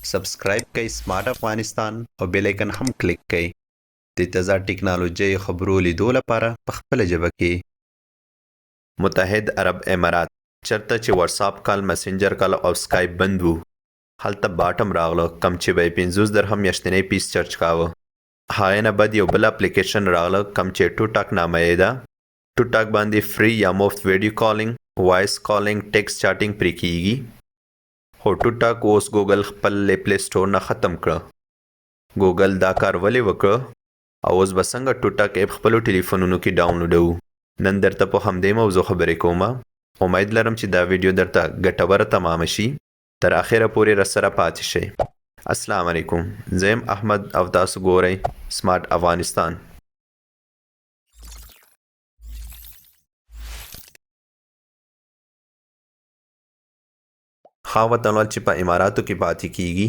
سبسکرایب کړئ سمارټ افغانستان او بیل ایکن هم کلیک کړئ د تازه ټکنالوژۍ خبرو لیدو لپاره په خپله ژبه کې. متحد عرب امارات چرته چې وټساپ کال، مسنجر کال او سکایپ بند وو، هلته باټ هم راغله کوم چې به یې 50 درهم میاشتنی پیس چارج کاوه. هغې نه بعد یو بل اپلیکیشن راغله کوم چې ټو ټاک نامه یې ده. ټو ټاک باندې فری یا مفت ویډیو کالینګ، وایس کالینګ، ټیکس چاټینګ پرې کیږي. خو ټو ټاک اوس ګوګل خپل له پلی سټور نه ختم کړه. ګوګل دا کار ولې وکړ او اوس به څنګه ټو ټاک اپ خپلو ټلیفونونو کې ډاونلوډوو؟ نن درته په همدې موضوع خبرې کوم. امید لرم چې دا ویډیو درته ګټوره تمامه شي. تر اخره پورې راسره پاتې شئ. السلام علیکم، زه یم احمد او تاسو ګورئ سمارټ افغانستان. ښه وطنوال چې په اماراتو کې پاتې کیږي،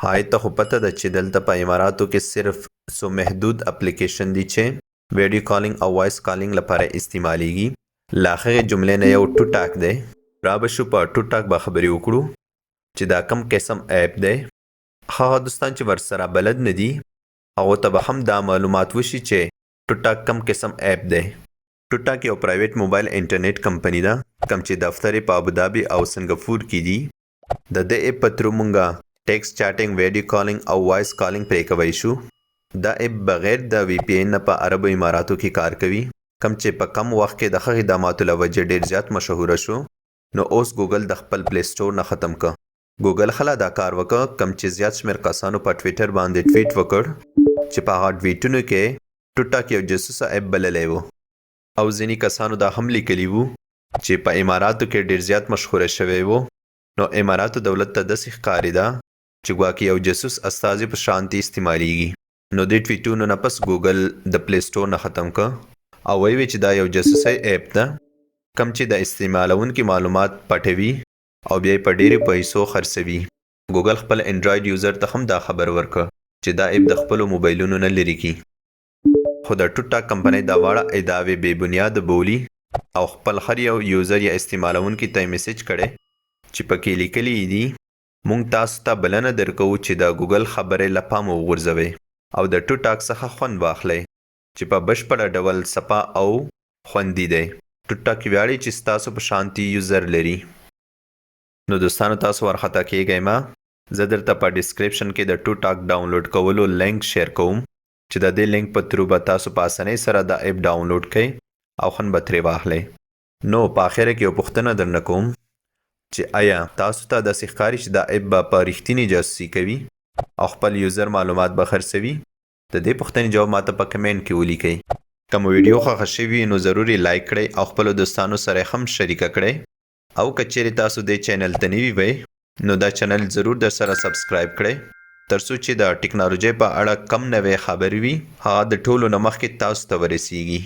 هغې ته خو پته ده چې دلته په اماراتو کې صرف څو محدود اپلیکیشن دي چې ویډیو کالینګ او وایس کالینګ لپاره استعمالیږي. له هغې جملې نه یو ټو ټاک دی. را به شو په ټو ټاک به خبرې وکړو چې دا کوم قسم اپ دی. هغه دوستان چې ورسره بلد نه دي، هغو ته به هم دا معلومات وشي چې ټو ټاک کوم قسم اپ دی. ټو ټاک یو پرایویټ موبایل انټرنیټ کمپني ده کوم چې دفتر یې په ابوظهبي او سنګاپور کې دي. د دې اپ په ترو مونږ ټیکسټ چاټینګ، ویډیو کالینګ او وایس کالینګ پرې کوی شو. دا اپ بغیر د وي پي این نه په عربو اماراتو کې کار کوي کوم چې په کم وخت کې د ښه خدماتو له وجې ډیر زیات مشهوره شو. نو اوس ګوګل د خپل پلی سټور نه ختم که. ګوګل خلا دا کار وکړ کوم چې زیات شمیر کسانو په ټویټر باندې ټویټ وکړ چې په هغه ټویټونو کې ټو ټاک یو جاسوسه اپ بللی وو. او ځینې کسانو دا هم لیکلي وو چې په اماراتو کې ډیر زیات مشهوره شوی وو، نو اماراتو دولت ته داسې ښکاریده چې ګواکې یو جاسوس استازي په شانتې استعمالیږي. نو دې ټویټونو نه پس ګوګل د پلی سټور نه ختم که او ویې وی چې دا یو جاسوسۍ اپ ده کوم چې د استعمالونکي معلومات پټوي او بیا یې په ډیرو پیسو خرڅوي. ګوګل خپل انډرایډ یوزر ته هم دا خبر ورکړ چې دا اپ د خپلو موبایلونو نه لرې کړي. خو د ټو ټاک کمپنۍ دا واړه ادعاوې بې بنیاده بولي او خپل هر یو یوزر یا استعمالونکي ته یې میسج کړی چې پکې لیکلي یې دي، موږ تاسو ته بلنه درکوو چې د ګوګل خبرې له پامه وغورځوئ او د ټو ټاک څخه خوند واخلئ چې په بشپړه ډول صفا او خوندي دی. ټو ټاک ویاړي چې ستاسو په شانتي یوزر لري. نو دوستانو، تاسو وارخطا کیږئ مه، زه درته په ډیسکریپشن کې د ټو ټاک ډاونلوډ کولو لینک شیر کوم چې د دې لینک په ترو به تاسو په اسانۍ سره دا اپ ډاونلوډ کړئ او خوند به ترې واخلئ. نو په اخره کې یو پوښتنه درنه کوم چې ایا تاسو ته داسې ښکاري چې دا اپ به په رښتیني جاسوسي کوي او خپل یوزر معلومات به خرڅوي؟ د دې پوښتنې جواب ماته په کمنټ کې ولیکئ. که مو ویډیو خوښه شوي نو ضرور یې لایک کړئ او خپلو دوستانو سره یې هم شریکه کړئ او که چیرې تاسو دې چینل ته نوي وئ نو دا چینل ضرور درسره سبسکرایب کړئ ترڅو چې د ټکنالوژۍ په اړه کم نوې خبر وي هغه د ټولو نه مخکې تاسو ته ورسیږي.